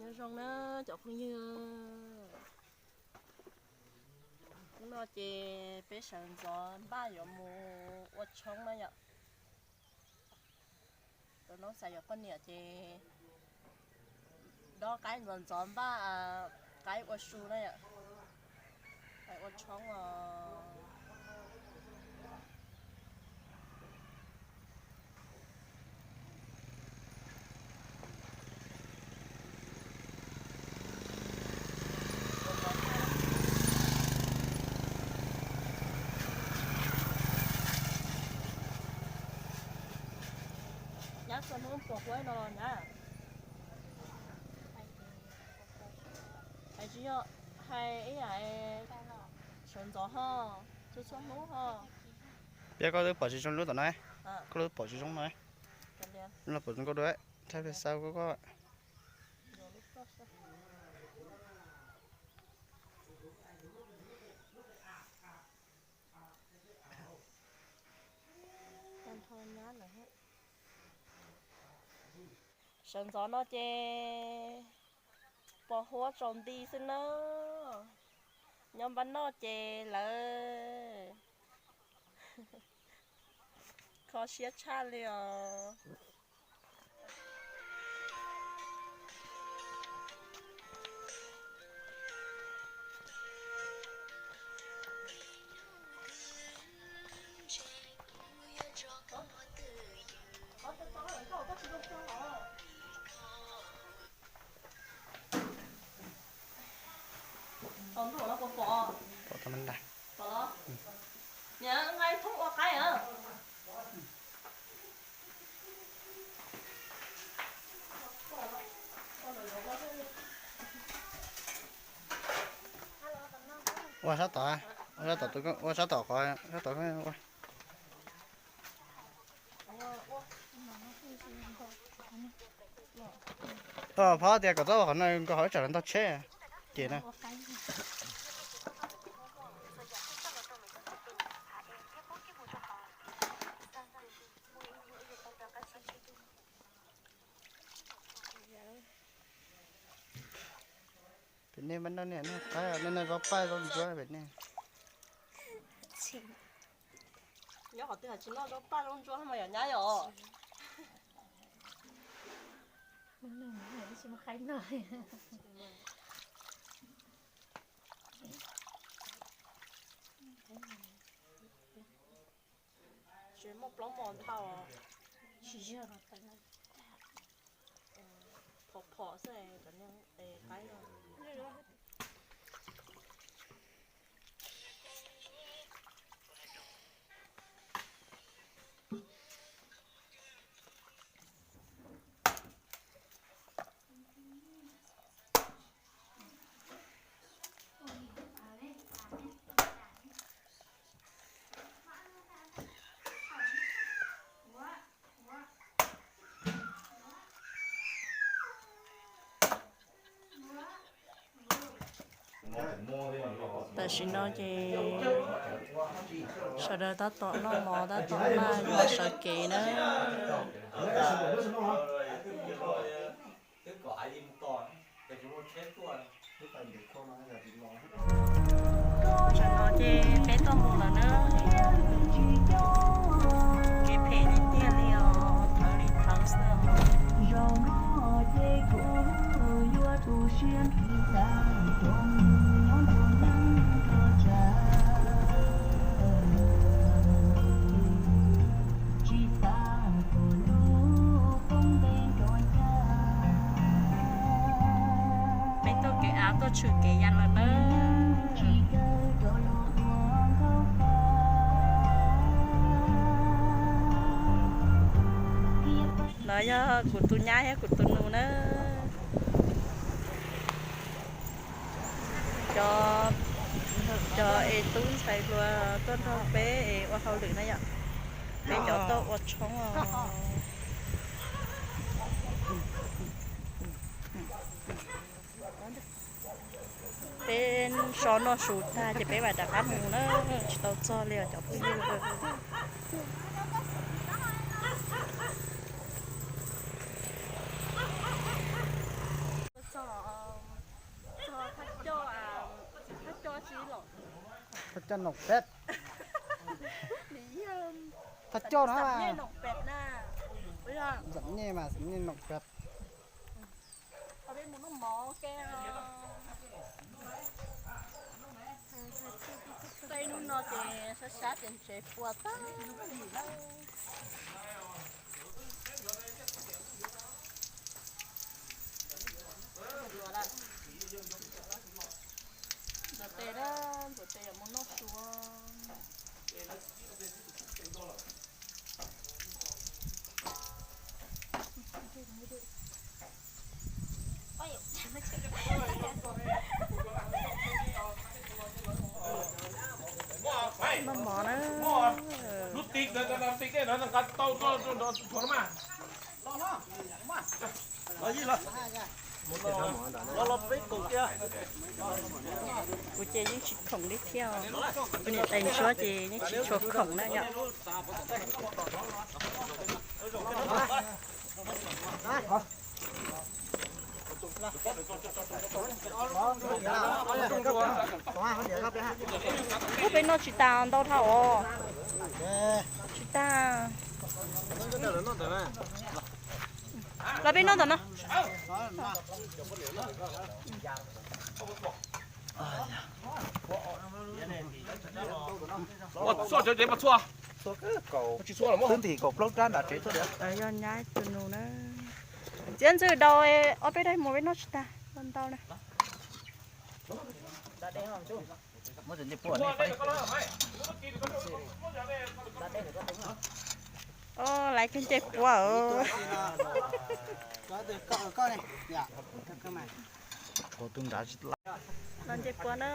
Nyob zoo na cov phooj ywg, hnub no ces peb sawv ntxov npaj yuav mus ua tshoob na yom. Tus noob xav yuav poj niam ces dob qaib ntxov ntxov npaj qaib ua su na yom, qaib ua tshoob os. Nyab txhua hnub puas huab no los nyab? Hais tsis yog, hais ib yam sawv ntxov ho, txhua txhua hnub ho. Piab koj twb pom tsis zoo lub tom no, koj lub pom tsis zoo no. Lub no pom zoo nkauj dua, thaij pem xav koj koj. Sawv ntxov no ces pos huab tsaus nti xwb na. Nyob npab noj ces lawv kho siab tshaj li os. Pom tau me ntag. Niam, nqa ib thoob ua qaib a. Ua sab tom, ua sab tom, ua sab tom qhov, sab tom ua. Phob tias kom txhob ua qhov no, nkaus qhov ib tsam ntog tsheb ces na. Pem nej mas noj nej noj qaib, nej noj zaub paj zaub ntsuab pem nej. Nyob qhov twg tsis noj zaub paj zaub ntsuab mas yom nyab yom. Tsis muaj plaub mos ntau. Phom phom xwb cov niag qaib no. Tam sim no ces sawv daws tab tom noj mov tab tom npaj yuav sawv kev na. Tam no ces peb tuaj mus lawm na. Kev phem tiag tiag li os, thawv li thawv xwb. Peb tuaj kev av tuaj tshwm kev yas lawm nawb. No yog kuv tus nyab thiab kuv tus nus na. Cov, cov es tub ntxhais hluas tuaj nrog peb es ua hauj lwm na yom. Peb cov tuaj ua tshoob os. Peb so noj su tag ces peb mam rov qab mus na, tsis tau txog li os cov phooj ywg. Thov coj noo peb. Thov coj no. Xam nyej mas xam nyej noo peb. Tej hnub no ces sab sab ces ntses puas tag. Ntxuav tes, ntxuav tes yuav mus noj su. Noj mov na. Lub tis, tis no nqa tau tuaj rau nrad tsuav no mas. Kuv ces yeej tsis khoom li thiab. Kuv niam tais ntsuab ces yeej tsis tshua khoom na yom. Ub, peb noj tsis tas, ntau dhau os. Tsis tas. Los peb noj ntawm no. Twb ntim kaum plaub rab nram tsev tuaj. Yog nyab tus nus na. Txiav ntxwg daus, ob peb daim mus peb noj tsis tas, ntau na. Laiv kiag ncej puav. Los ncej puav na.